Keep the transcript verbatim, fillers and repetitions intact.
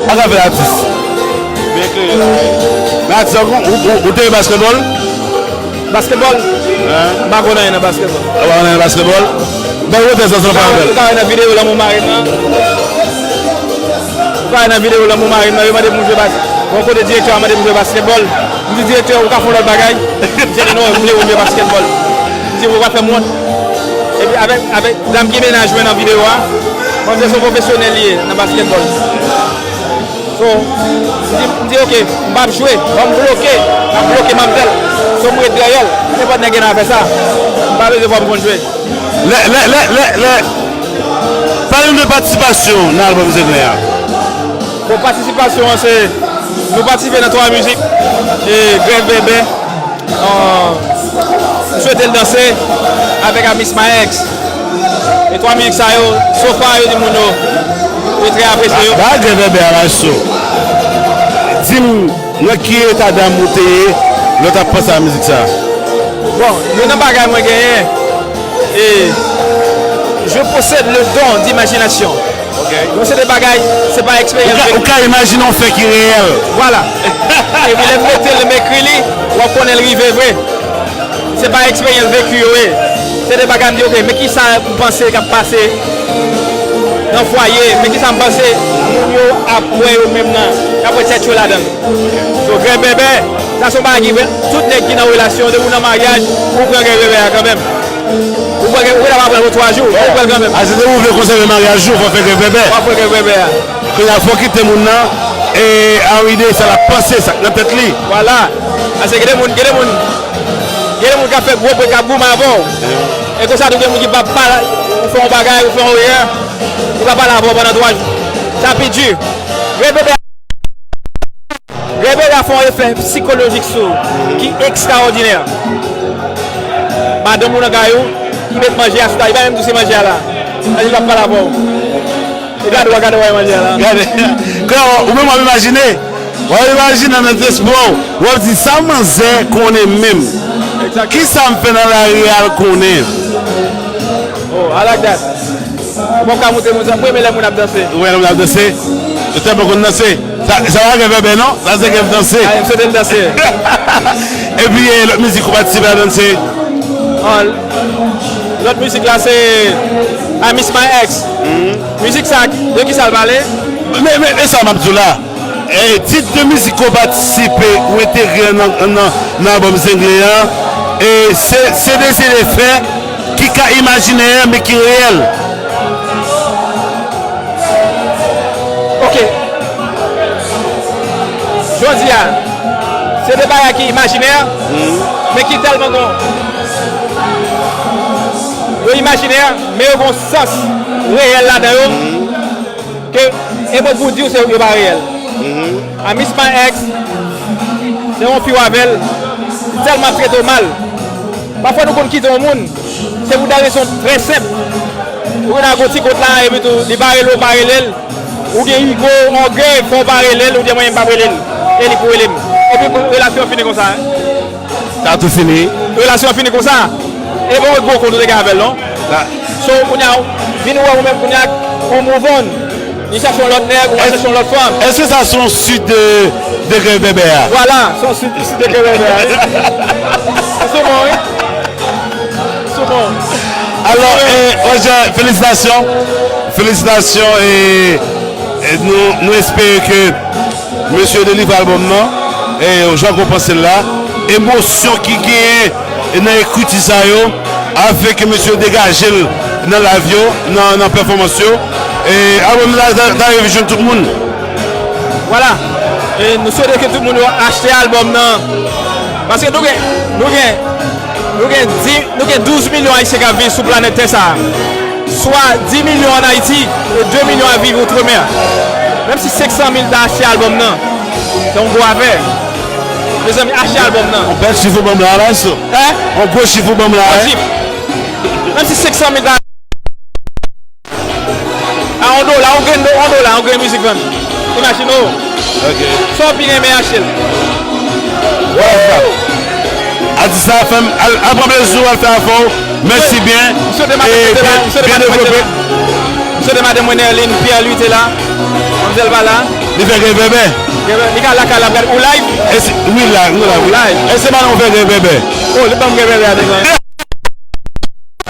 Sa ka fè atis. Byen klere la wi. Men atis ankò, ou, ou, ou te basketball? Basketball? Hein? M pa konn anyen nan basketball. Ou pa konn anyen nan basketball? Ban yo tèz ansanm pa anpèl. Ou ka wè nan videyo lanmou mari m nan. Ou ka wè nan videyo lanmou mari m nan, yo mande pou m jwe bas. Bon, kote direktè a mande pou m jwe basketball. M di direktè, ou ka fè yon lòt bagay? Misye di non, m vle pou m jwe basketball. M di, ou pa fè m wont. Epi avèk, avèk dam ki mennaj mwen nan videyo a, manzè se yon pwofesyonèl li ye nan basketball. So, m di, m di, ok, m p ap jwe, ban m bloke, m ap bloke manmzèl. So, m ret dèyè l. Nenpòt nèg gen nan fè sa. M pa bezwen fò m konn jwe. Lè, lè, lè, lè, lè. Pale nou de patisipasyon nan albòm Zenglen an. Bon, patisipasyon an, se, nou patisipe nan twa mizik, e, Grèv Bèbè, Ah, m swete l danse avèk Amis My Ex. E twa mizik sa yo, so far, yo di moun yo, yo trè apresye yo. Ba, ba Grèv Bèbè a, maestro. Di m, nan ki eta dam ou te ye lè w t ap panse a mizik sa? Bon, youn nan bagay mwen genyen, e, je possède le don d'imagination. Ok. Donk, se de bagay, se pa eksperyans. Ou ka, ou ka imajine yon fè ki reyèl. Vwala. Epi lè m mete l, m ekri li, w ap konnen l rive vre. Se pa eksperyans veki yo ye. Se de bagay m di, ok, men kisa m panse k ap pase nan fwaye, men kisa m panse moun yo ap wè yo menm nan, y ap wè tèt yo ladan l. So, Grèv Bèbè, sa se yon bagay ki vre, tout nèg ki nan relasyon, depi w nan maryaj, ou pran Grèv Bèbè a kanmenm. Ou pran, ou gentan pa pran l pou twa jou, ou pran l kanmenm. A, se te ou vle konsève maryaj ou, fò w fè Grèv Bèbè. W ap fè Grèv Bèbè a. Kounye a, fò w kite moun nan, e, an ide sa l ap panse, sa k nan tèt li. Vwala. Paske gen de moun, gen de moun, gen de moun k ap fè gwo bri, k ap goumen avè w. E konsa tou, gen moun ki p ap pale, ou fè yon bagay, ou fè yon erè, li pa pale avè w pandan twa jou. Sa pi di. Grèv Bèbè Grèv Bèbè a fè yon efè sikolojik sou ou ki ekstraòdinè. Madanm ou nan kay ou, ki met manje a sou tab, li pa menm di w se manje a la. Manje l ap pale avè w. E gade w, gade w manje a la. Gade. Kòman, ou menm w ap imajine. W ap imajine nan tèt espri w. W ap di sa manzè konnen menm. Exactement. Kisa m fè nan lari a l konnen. Oh, I like that. Ou pap ka montre moun sa. Mwen renmen lè moun ap danse. Ou renmen lè moun ap danse? Ou tèlman konn danse. Sa, sa pa Grèv Bèbè non? Sa se Grèv danse. Ah, m swete l danse. Epi, eh, lòt mizik ou patisipe ladan l se? Ah, lòt mizik la se I Miss My Ex. Mizik sa, de kisa l pale? Men, men, men sa m ap di w la. Eh, tit de mizik ke w patisipe, ou entegre nan, nan, nan albòm Zenglen an, eh, se, se de, se de fè ki ka imajinè, men ki reyèl. Ok. Jodi a, se de bagay ki imajinè, men ki tèlman gon. Yo imajinè, men yo gon sans reyèl ladan yo. Ke, e mwen pou di w se yo pa reyèl. I Miss My Ex, se yon fi w avè l, li tèlman ap trete w mal. Pafwa nou konn kite yon moun, se pou de rezon trè senp. Ou konn al gon ti kont la, epi tou, li pa rele w, ou pa rele l. Ou gen ego, ògèy, fò w pa rele l, ou di mwen m p ap rele l. E li pou rele m. Epi relasyon an fini konsa, hein. Sa tou fini. Relasyon an fini konsa. E bon, gwo kont ou te gen avè l, non? So, kounye a, vin wè ou menm, kounye a, ou move on. Li chache yon lòt nèg, ou al chache yon lòt fanm. Èske sa se yon suit de, de Grèv Bèbè a? Vwala, se yon suit, suit de Grèv Bèbè a, wi. Se sou mwen, wi. Se sou mwen. Alò, eh, Roger, felisitasyon. Felisitasyon, e, e nou, nou espere ke mesye yo delivre albòm nan, e, jan ke w panse l la, emosyon ki genyen nan ekriti sa yo, a fè ke mesye yo degaje l nan live yo, nan, nan pèfòmans yo. E albòm la, ta, ta rive jwenn tout moun. Vwala. E nou swete ke tout moun yo achte albòm nan. Paske nou gen, nou gen, nou gen dis, nou gen douz milyon Ayisyen k ap viv sou planèt tè sa a. Swa dis milyon ann Ayiti e de milyon ap viv outremè. Menm si senk san mil ta achte albòm nan, se yon gwo afè. Mezanmi, achte albòm nan. Yon bèl chif ou ban m la, la, so. Hein? Yon gwo chif ou ban m la, hein? Yon chif. Menm si senk san mil ta A yon dola, yon grenn do-, yon dola, yon grenn mizik vann. Imajine w. Ok. Sa w pi renmen achte l. Wè sa. Atis la fè m al, al pran plezi w, al fè afè w. Mèsi byen. M swete madanm mwen te la, m swete madanm mwen te la. M swete madanm mwen Nerline Pierre Louis te la. Manzèl pa la. Li fè gen bèbè. Li ka lakay la ap gade ou live. Wi la, wi la. Ou live. E se madan ou fè gen bèbè. Oh, li ban m gen bèbè a nèg lan.